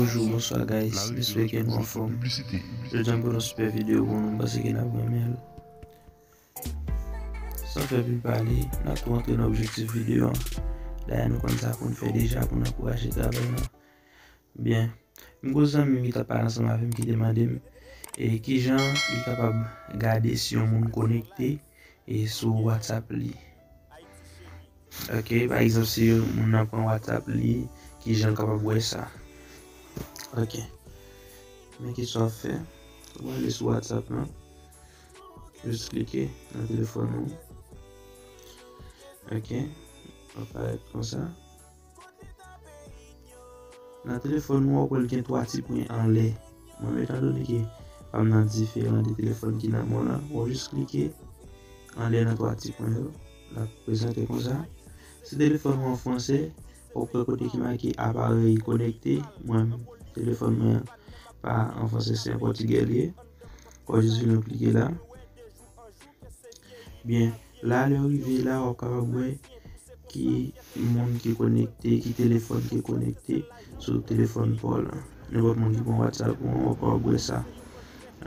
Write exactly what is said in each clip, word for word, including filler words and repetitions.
Bonjou, bonswa guys, m espere ke nou anfòm. Jodi a m pote yon sipè videyo pou nou, m panse ke n ap renmen l. San fè pil pale, n ap tou antre nan objektif videyo an. Dayè nou konn sa pou n fè deja pou n ankouraje travay lan. Byen, m gen yon zanmi m ki t ap pale ansanm avè m ki te mande m, e kijan li kapab gade si yon moun konekte e sou WhatsApp li. Ok, pa egzanp, si moun nan pran WhatsApp li, kijan l kapab wè sa? Ok. Men kisa w ap fè? Ou ale sou WhatsApp lan. Jis klike nan telefòn ou. Ok. L ap parèt konsa. Nan telefòn mwen, w ap wè l gen twa ti pwen anlè. Mwen menm, etandone ke pa m nan diferan de telefòn ki nan men w lan, w ap jis klike anlè nan twa ti pwen yo. L ap prezante konsa. Si telefòn ou an fransè, w ap wè kote ki make aparèy konekte. Mwen, telefòn mwen pa an fransè, se an pòtigè li ye. W ap jis vin klike la. Byen, la, lè w rive la, w ap kapab wè ki moun ki konekte, ki telefòn ki konekte sou telefòn pa w lan. Nenpòt moun ki pran WhatsApp ou an, w ap kapab wè sa.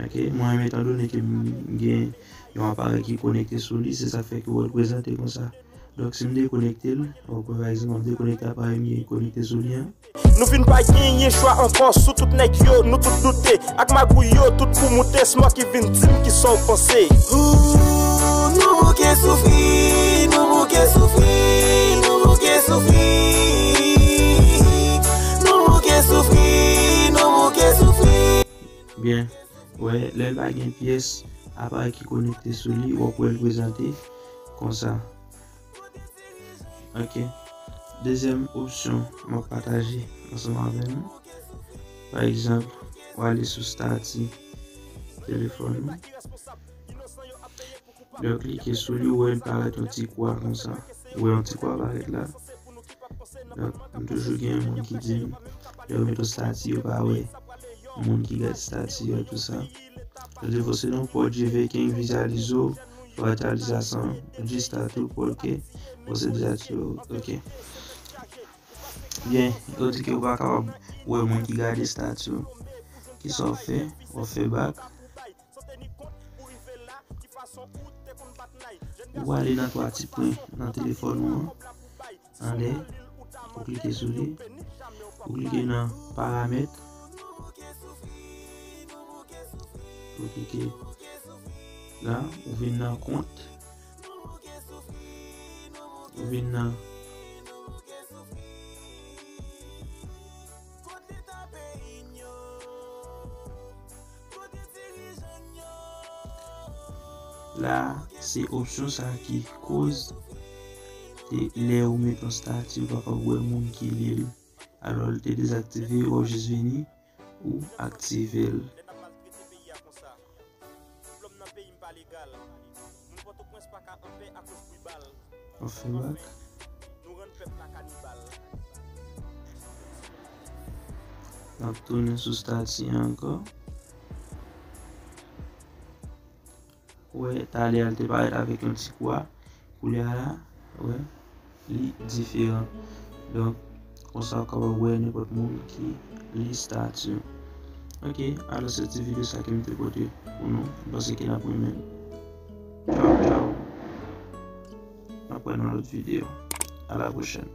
Ok, mwen menm, etandone ke m gen yon aparèy ki konekte sou li, se sa k fè ke w wè l prezante konsa. Donk, si m dekonekte l, w ap wè, pa egzanp, m ap dekonekte aparèy m ye konekte sou li an. Nou vin pa genyen chwa ankò, sou tout nèg yo, nou tout doute. Ak magouy yo, tout kou moute, se mò ki vin di m kisa w panse. Ooh, nou bouke soufri, nou bouke soufri, nou bouke soufri. Nou bouke soufri, nou bouke soufri. Byen, wè, lè l pa gen pyès aparèy ki konekte sou li, w ap wè l prezante konsa. Ok. Dezyèm opsyon m ap pataje ansanm avè nou. Pa egzanp, w ale sou stati telefòn ou. Lè w klike sou li, ou wè l parèt yon ti kwa konsa. Ou wè yon ti kwa parèt la. Donk, m toujou gen moun ki di m, lè yo met yon stati, yo pa wè moun ki gade stati yo, tou sa. Sa vle di, fò se nan pòt je ve ken vizyalize w, fò vizyalizasan, jis stati w, pòt ke, fò se vizyalize w, ok. Byen, yo di ke ou pa kapab wè moun ki gade stati w. Kisa w fè? W ap fè bak. Ou ale nan twa ti pwen nan telefòn ou an. Anlè, ou klike sou li. Ou klike nan paramèt. Ou klike la, ou vin nan kont. Ou vin nan La, se opsyon sa ki koz te, lè ou met yon stati, ou pa kapab wè moun ki li l. Alò, l te dezaktive, w ap jis vini, ou aktive l. Anfen, bak. N ap tounen sou stati an ankò. Ou wè, talè a, l te parèt avèk yon ti kwa. Koulye a la, ou wè, li diferan. Donk, konsa, w kapab wè nenpòt moun ki li stati w. Ok, alò, se ti videyo sa ke m te pote pou nou. M panse ke n ap renmen l. Tchaw, tchaw. N ap wè nan lòt videyo. A la pwochèn.